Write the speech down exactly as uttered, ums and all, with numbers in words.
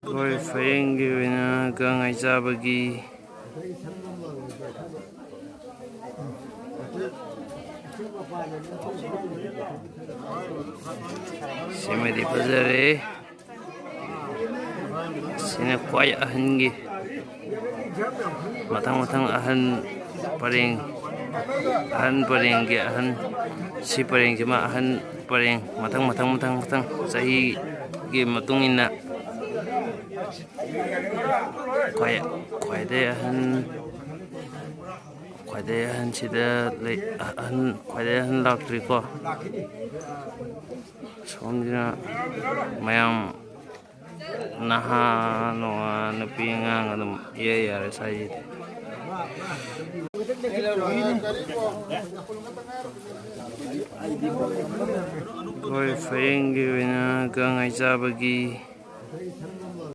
ꯑꯩꯈꯣꯏ ꯐꯌꯦꯡꯒꯤ ꯑꯣꯏꯅ ꯒꯥꯡꯉꯥꯏ ꯆꯥꯕꯒꯤ꯫ ꯁꯤꯃꯗꯤ ꯐꯖꯔꯦ꯫ ꯁꯤꯅ ꯈ꯭ꯋꯥꯏ ꯑꯍꯟꯒꯤ꯫ ꯃꯊꯪ ꯃꯊꯪ ꯑꯍꯟ ꯄꯔꯦꯡ, ꯑꯍꯟ ꯄꯔꯦꯡꯒꯤ ꯑꯍꯟ, ꯁꯤ ꯄꯔꯦꯡꯁꯤꯃ ꯑꯍꯟ ꯄꯔꯦꯡ, ꯃꯊꯪ ꯃꯊꯪ ꯃꯊꯪ ꯃꯊꯪ ꯆꯍꯤꯒꯤ ꯃꯇꯨꯡ ꯏꯟꯅ ꯈ꯭ꯋꯥꯏ-, ꯈ꯭ꯋꯥꯏꯗꯩ ꯑꯍꯟ, ꯈ꯭ꯋꯥꯏꯗꯩ ꯑꯍꯟꯁꯤꯗ ꯂꯩ, ꯑꯍꯟ, ꯈ꯭ꯋꯥꯏꯗꯩ ꯑꯍꯟ ꯂꯥꯛꯇ꯭ꯔꯤꯀꯣ꯫ ꯁꯣꯝꯁꯤꯅ ꯃꯌꯥꯝ ꯅꯍꯥ ꯅꯨꯡꯉꯥ ꯅꯨꯄꯤ ꯑꯉꯥꯡ ꯑꯗꯨꯝ ꯏꯌꯥ ꯌꯥꯔꯦ ꯁ꯭ꯋꯥꯏꯁꯤꯗꯤ꯫ ꯑꯩꯈꯣꯏ ꯐꯌꯦꯡꯒꯤ ꯑꯣꯏꯅ ꯒꯥꯡꯉꯥꯏ ꯆꯥꯕꯒꯤ